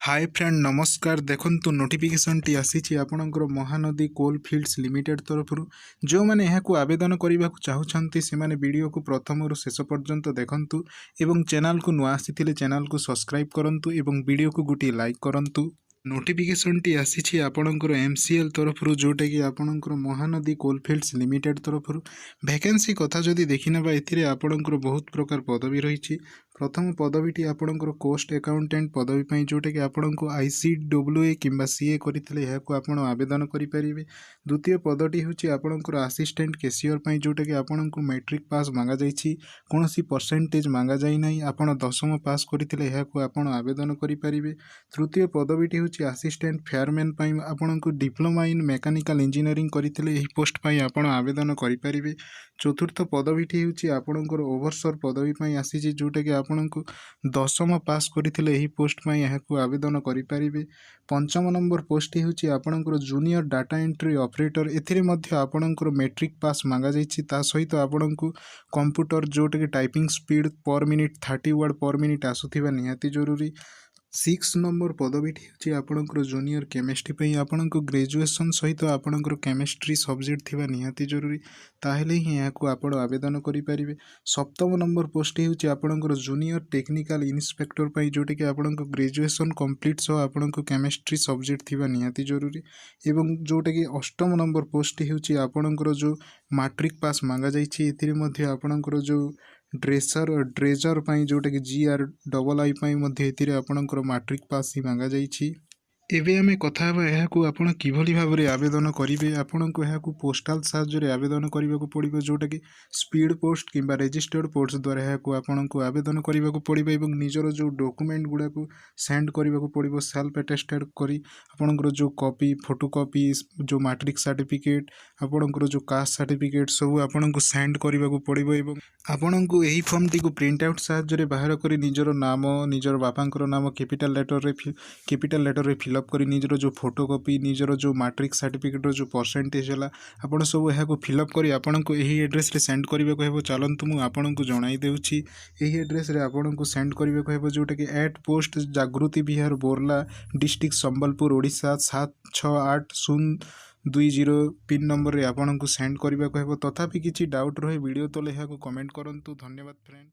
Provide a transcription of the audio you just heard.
ହାଏ friend, ନମସ୍କାର। ଦେଖନ୍ତୁ, ନୋଟିଫିକେସନ୍ଟି ଆସିଛି ଆପଣଙ୍କର ମହାନଦୀ କୋଲ୍ ଫିଲ୍ଡସ୍ ଲିମିଟେଡ୍ ତରଫରୁ। ଯେଉଁମାନେ ଏହାକୁ ଆବେଦନ କରିବାକୁ ଚାହୁଁଛନ୍ତି, ସେମାନେ ଭିଡ଼ିଓକୁ ପ୍ରଥମରୁ ଶେଷ ପର୍ଯ୍ୟନ୍ତ ଦେଖନ୍ତୁ ଏବଂ ଚ୍ୟାନେଲକୁ ନୂଆ ଆସିଥିଲେ ଚ୍ୟାନେଲକୁ ସବସ୍କ୍ରାଇବ୍ କରନ୍ତୁ ଏବଂ ଭିଡ଼ିଓକୁ ଗୋଟିଏ ଲାଇକ୍ କରନ୍ତୁ। ନୋଟିଫିକେସନ୍ଟି ଆସିଛି ଆପଣଙ୍କର ଏମ୍ସିଏଲ୍ ତରଫରୁ, ଯେଉଁଟାକି ଆପଣଙ୍କର ମହାନଦୀ କୋଲଫିଲ୍ଡସ୍ ଲିମିଟେଡ୍ ତରଫରୁ। ଭ୍ୟାକେନ୍ସି କଥା ଯଦି ଦେଖିନେବା, ଏଥିରେ ଆପଣଙ୍କର ବହୁତ ପ୍ରକାର ପଦବୀ ରହିଛି। ପ୍ରଥମ ପଦବୀଟି ଆପଣଙ୍କର କୋଷ୍ଟ ଆକାଉଣ୍ଟାଣ୍ଟ ପଦବୀ ପାଇଁ, ଯେଉଁଟାକି ଆପଣଙ୍କୁ ଆଇସିଡବ୍ଲ୍ୟୁ ଏ କିମ୍ବା ସିଏ କରିଥିଲେ ଏହାକୁ ଆପଣ ଆବେଦନ କରିପାରିବେ। ଦ୍ୱିତୀୟ ପଦଟି ହେଉଛି ଆପଣଙ୍କର ଆସିଷ୍ଟାଣ୍ଟ କେସିୟର ପାଇଁ, ଯେଉଁଟାକି ଆପଣଙ୍କୁ ମେଟ୍ରିକ୍ ପାସ୍ ମାଗାଯାଇଛି, କୌଣସି ପରସେଣ୍ଟେଜ୍ ମାଗାଯାଇ ନାହିଁ। ଆପଣ 10ମ ପାସ୍ କରିଥିଲେ ଏହାକୁ ଆପଣ ଆବେଦନ କରିପାରିବେ। ତୃତୀୟ ପଦବୀଟି ହେଉଛି ଆସିଷ୍ଟାଣ୍ଟ ଫାୟାରମ୍ୟାନ୍ ପାଇଁ। ଆପଣଙ୍କୁ ଡିପ୍ଲୋମା ଇନ୍ ମେକାନିକାଲ ଇଞ୍ଜିନିୟରିଂ କରିଥିଲେ ଏହି ପୋଷ୍ଟ ପାଇଁ ଆପଣ ଆବେଦନ କରିପାରିବେ। ଚତୁର୍ଥ ପଦବୀଟି ହେଉଛି ଆପଣଙ୍କର ଓଭରସିୟର ପଦବୀ ପାଇଁ ଆସିଛି, ଯେଉଁଟାକି ଆପଣଙ୍କୁ 10ମ ପାସ୍ କରିଥିଲେ ଏହି ପୋଷ୍ଟ ପାଇଁ ଏହାକୁ ଆବେଦନ କରିପାରିବେ। ପଞ୍ଚମ ନମ୍ବର ପୋଷ୍ଟଟି ହେଉଛି ଆପଣଙ୍କର ଜୁନିୟର ଡାଟା ଏଣ୍ଟ୍ରି ଅପରେଟର। ଏଥିରେ ମଧ୍ୟ ଆପଣଙ୍କର ମେଟ୍ରିକ୍ ପାସ୍ ମାଗାଯାଇଛି। ତା ସହିତ ଆପଣଙ୍କୁ କମ୍ପ୍ୟୁଟର, ଯେଉଁଟାକି typing speed per minute 30 word per minute ଆସୁଥିବା ନିହାତି ଜରୁରୀ। ସିକ୍ସ ନମ୍ବର ପଦବୀଟି ହେଉଛି ଆପଣଙ୍କର ଜୁନିୟର କେମିଷ୍ଟ୍ରି ପାଇଁ। ଆପଣଙ୍କୁ ଗ୍ରାଜୁଏସନ୍ ସହିତ ଆପଣଙ୍କର କେମିଷ୍ଟ୍ରି ସବଜେକ୍ଟ ଥିବା ନିହାତି ଜରୁରୀ, ତାହେଲେ ହିଁ ଏହାକୁ ଆପଣ ଆବେଦନ କରିପାରିବେ। ସପ୍ତମ ନମ୍ବର ପୋଷ୍ଟଟି ହେଉଛି ଆପଣଙ୍କର ଜୁନିୟର ଟେକ୍ନିକାଲ ଇନ୍ସପେକ୍ଟର ପାଇଁ, ଯେଉଁଟାକି ଆପଣଙ୍କ ଗ୍ରାଜୁଏସନ୍ କମ୍ପ୍ଲିଟ୍ ସହ ଆପଣଙ୍କୁ କେମିଷ୍ଟ୍ରି ସବଜେକ୍ଟ ଥିବା ନିହାତି ଜରୁରୀ। ଏବଂ ଯେଉଁଟାକି ଅଷ୍ଟମ ନମ୍ବର ପୋଷ୍ଟଟି ହେଉଛି ଆପଣଙ୍କର ଯେଉଁ ମାଟ୍ରିକ୍ ପାସ୍ ମାଗାଯାଇଛି। ଏଥିରେ ମଧ୍ୟ ଆପଣଙ୍କର ଯେଉଁ ଡ୍ରେଜର ପାଇଁ, ଯେଉଁଟାକି ଜିଆର୍ ଡବଲ୍ I ପାଇଁ ମଧ୍ୟ ଏଥିରେ ଆପଣଙ୍କର ମାଟ୍ରିକ୍ ପାସ୍ ହିଁ ମାଗାଯାଇଛି। ଏବେ ଆମେ କଥା ହେବା, ଏହାକୁ ଆପଣ କିଭଳି ଭାବରେ ଆବେଦନ କରିବେ। ଆପଣଙ୍କୁ ଏହାକୁ ପୋଷ୍ଟାଲ ସାହାଯ୍ୟରେ ଆବେଦନ କରିବାକୁ ପଡ଼ିବ, ଯେଉଁଟାକି ସ୍ପିଡ଼ ପୋଷ୍ଟ କିମ୍ବା ରେଜିଷ୍ଟର୍ଡ଼ ପୋଷ୍ଟ ଦ୍ୱାରା ଏହାକୁ ଆପଣଙ୍କୁ ଆବେଦନ କରିବାକୁ ପଡ଼ିବ ଏବଂ ନିଜର ଯେଉଁ ଡକୁମେଣ୍ଟ ଗୁଡ଼ାକୁ ସେଣ୍ଡ କରିବାକୁ ପଡ଼ିବ ସେଲ୍ଫ ଆଟେଷ୍ଟେଡ଼ କରି। ଆପଣଙ୍କର ଯେଉଁ କପି, ଫଟୋ କପି, ଯେଉଁ ମାଟ୍ରିକ୍ ସାର୍ଟିଫିକେଟ୍, ଆପଣଙ୍କର ଯେଉଁ କାଷ୍ଟ ସାର୍ଟିଫିକେଟ୍, ସବୁ ଆପଣଙ୍କୁ ସେଣ୍ଡ କରିବାକୁ ପଡ଼ିବ। ଏବଂ ଆପଣଙ୍କୁ ଏହି ଫର୍ମଟିକୁ ପ୍ରିଣ୍ଟ ଆଉଟ୍ ସାହାଯ୍ୟରେ ବାହାର କରି ନିଜର ନାମ, ନିଜର ବାପାଙ୍କର ନାମ କ୍ୟାପିଟାଲ ଲେଟରରେ ଫିଲ୍ଅପ୍ କରି, ନିଜର ଯେଉଁ ଫଟୋ କପି, ନିଜର ଯେଉଁ ମାଟ୍ରିକ୍ ସାର୍ଟିଫିକେଟ୍ର ଯେଉଁ ପରସେଣ୍ଟେଜ୍ ହେଲା, ଆପଣ ସବୁ ଏହାକୁ ଫିଲ୍ଅପ୍ କରି ଆପଣଙ୍କୁ ଏହି ଆଡ୍ରେସ୍ରେ ସେଣ୍ଡ କରିବାକୁ ହେବ। ଚାଲନ୍ତୁ, ମୁଁ ଆପଣଙ୍କୁ ଜଣାଇ ଦେଉଛି। ଏହି ଆଡ୍ରେସ୍ରେ ଆପଣଙ୍କୁ ସେଣ୍ଡ କରିବାକୁ ହେବ, ଯେଉଁଟାକି at post, Jagruti Vihar, Burla, district Sambalpur, Odisha 768020 pin ନମ୍ବରରେ ଆପଣଙ୍କୁ ସେଣ୍ଡ କରିବାକୁ ହେବ। ତଥାପି କିଛି ଡାଉଟ୍ ରହେ, ଭିଡ଼ିଓ ତଳେ ଏହାକୁ କମେଣ୍ଟ କରନ୍ତୁ। ଧନ୍ୟବାଦ ଫ୍ରେଣ୍ଡ।